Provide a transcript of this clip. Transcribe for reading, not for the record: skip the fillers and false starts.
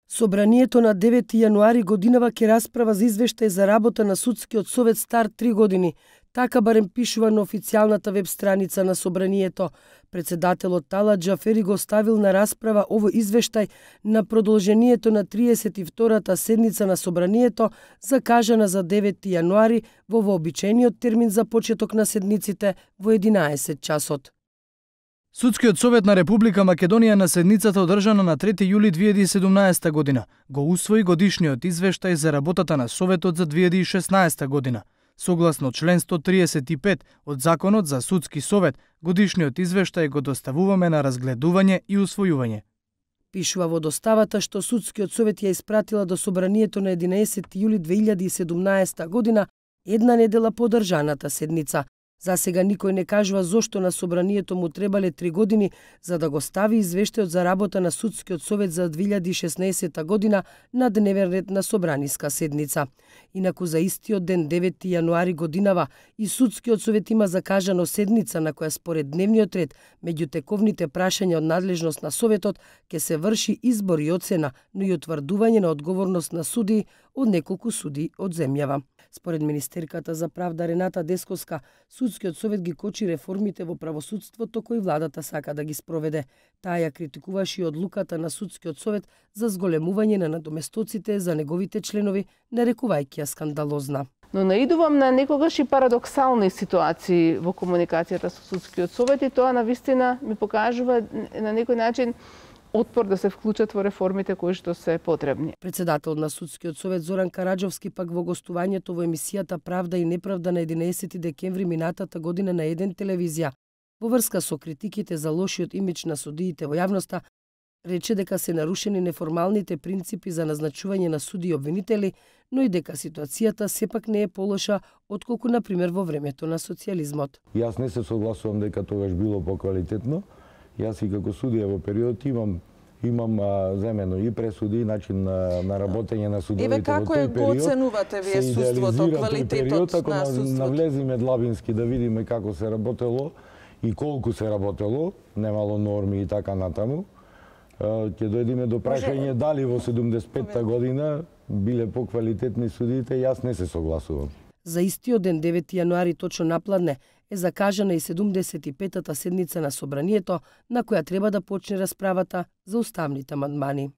Собранието на 9 јануари годинава ќе расправа за извештај за работа на Судскиот совет стар 3 години. Така барем пишува на официјалната веб страница на Собранието. Председателот Талат Џафери го ставил на расправа овој извештај на продолжението на 32-та седница на Собранието, закажана за 9 јануари во вообичаениот термин за почеток на седниците во 11 часот. Судскиот совет на Република Македонија на седницата одржана на 3 јули 2017 година го усвои годишниот извештај за работата на Советот за 2016 година. Согласно член 135 од Законот за Судски совет, годишниот извештај го доставуваме на разгледување и усвојување. Пишува во доставата што Судскиот совет ја испратила до Собранието на 11 јули 2017 година, една недела по одржаната седница. За сега никој не кажува зошто на Собранието му требале 3 години за да го стави извештајот за работа на Судскиот совет за 2016 година на дневен ред на собраниска седница. Инаку за истиот ден 9 јануари годинава и Судскиот совет има закажано седница на која според дневниот ред меѓу тековните прашања од надлежност на Советот ќе се врши избор и оцена, но и утврдување на одговорност на судии од неколку суди од земјава. Според министерката за правда Рената Десковска, Судскиот совет ги кочи реформите во правосудството кои владата сака да ги спроведе. Таа ја критикуваше и одлуката на Судскиот совет за зголемување на надоместоците за неговите членови, нарекувајќи ја скандалозна. Но наидувам на некогаш и парадоксални ситуации во комуникацијата со Судскиот совет и тоа навистина ми покажува на некој начин отпор да се вклучат во реформите кои што се потребни. Председател на Судскиот совет Зоран Караџовски пак во гостувањето во емисијата Правда и неправда на 11 декември минатата година на еден телевизија, во врска со критиките за лошиот имидж на судиите во јавноста, рече дека се нарушени неформалните принципи за назначување на суди и обвинители, но и дека ситуацијата сепак не е полоша отколку на пример во времето на социјализмот. Јас не се согласувам дека тогаш било поквалитетно. Јас и како судија во период имам земено и пресуди и начин на работење на судовите во тој период. Еве како го оценувате вие судството, квалитетот на судството? Навлезиме длабински да видиме како се работело и колку се работело, немало норми и така натаму. Ќе дојдеме до прашање дали во 75-та година биле поквалитетни судиите, јас не се согласувам. За истиот ден 9 јануари точно напладне е закажана и 75-та седница на Собранието, на која треба да почне расправата за уставните амандмани.